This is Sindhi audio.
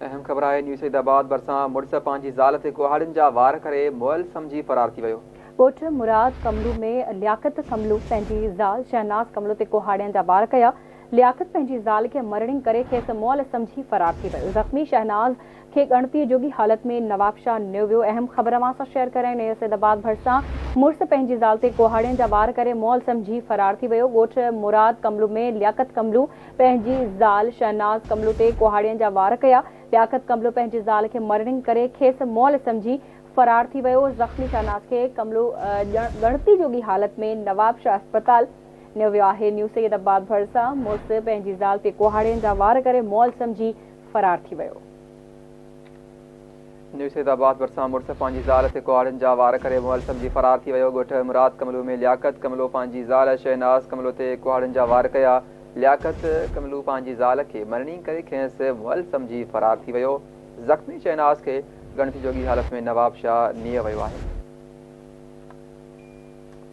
اهم خبر آهي نيو سيد آباد ڀرسان مڙس پنهنجي زال تي ڪهاڙين جا وار ڪري مئل سمجهي فرار ٿي ويو. ڳوٺ مراد ڪملو ۾ لياقت ڪملو پنهنجي زال شهناز ڪملو تي ڪهاڙين جا وار ڪيا. لياقت پنهنجي زال کي مرڻينگ ڪري کيس مئل سمجهي فرار ٿي ويو. زخمي شهناز کي ڳڻتي جوڳي حالت ۾ نوابشاهه نيو ويو. اهم خبر اوهان سان شيئر ڪريان نيو سيد آباد ڀرسان مڙس پنهنجي زال تي ڪهاڙين جا وار ڪري مئل سمجهي فرار ٿي ويو. ڳوٺ مراد ڪملو ۾ لياقت ڪملو پنهنجي زال شهناز ڪملو تي ڪهاڙين جا وار ڪيا. لياقت ڪملو پنهنجي زال کي مرڻينگ ڪري کيس مئل سمجهي فرار ٿي ويو. زخمي شهناز کي ڪملو ڳڻتي جوڳي حالت ۾ نوابشاهه اسپتال نيو ويو آهي. نيو سيد آباد ڀرسان مڙس پنهنجي زال تي ڪهاڙين جا وار ڪري مئل سمجهي فرار ٿي ويو. نيو سيد آباد ڀرسان مڙس پنهنجي زال تي ڪهاڙين جا وار ڪري مئل سمجهي فرار ٿي ويو. ڳوٺ مراد ڪملو ۾ لياقت ڪملو پنهنجي زال شهناز ڪملو تي ڪهاڙين جا وار ڪيا. لياقت ڪملو پنهنجي زال کي مرڻي ڪري کيس مئل سمجهي فرار ٿي ويو. زخمي شهناز کي ڳڻتي جوڳي حالت ۾ نوابشاهه نيو ويو آهي.